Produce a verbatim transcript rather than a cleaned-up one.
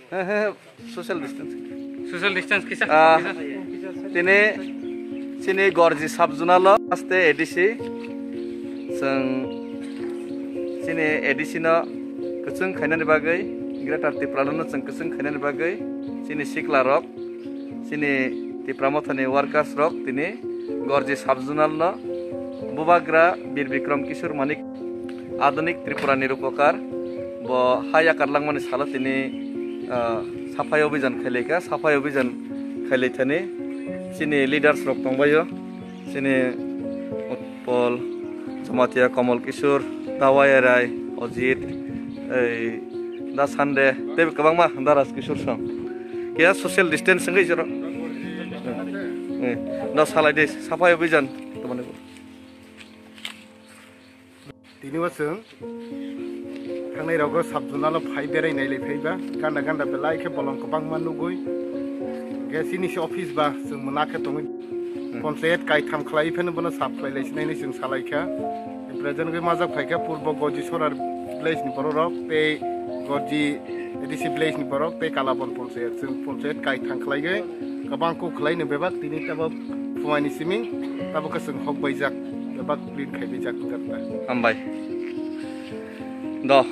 He, he, he, social distance. Social distance kisa? Ah, kisa? Tini chini Gorji sub zonal o aste A D C. Chwng chini A D C no kwchwng khainani bagwi, Greater Tipraland no chwng kwchwng khainani bagwi chini sikla rok, chini Tipra Mothani workers rok tini Gorji sub zonal no Bubagra Bir Bikram Kishore Manik Adhunik Tripura ni Rupokar, bo ha yakar langmani salo tini, ah, saphai obijan khailaikha, saphai obijan khailai thani chini leaders rok tongbaio, chini Utpol, Jamatia, Komol Kishore, Dawai Arai, Ojit, ei, Da Sande, tei kwbangma Da Raj Kishore song. Kaya social distance wngwi jora. Eh, da salai de, saphai obijan, tomani. Tini o chwng thangnai rogo sub zonal o phai berai nailai phaiba, ganda ganda belai khe bolong kwbangma nugwi. Hwnkhe chini se office ba chwng mona khe tongwi. Hmm. Ponchayat kaitham khlai phano bono sap khlai lai sinai hinwi chwng salai kha. Present gwi majak phai kha Purbo Goji Sorar village ni borok rok tei Goji A D C village ni borok tei Kalabon Ponchayat. Chwng ponchayat kaitham khlai gwi kwbang kok khlai no bebak tini tabok phumaini simi tabok khe chwng hok baijak bebak print khai bijak wngkha ta. Hambai. Do.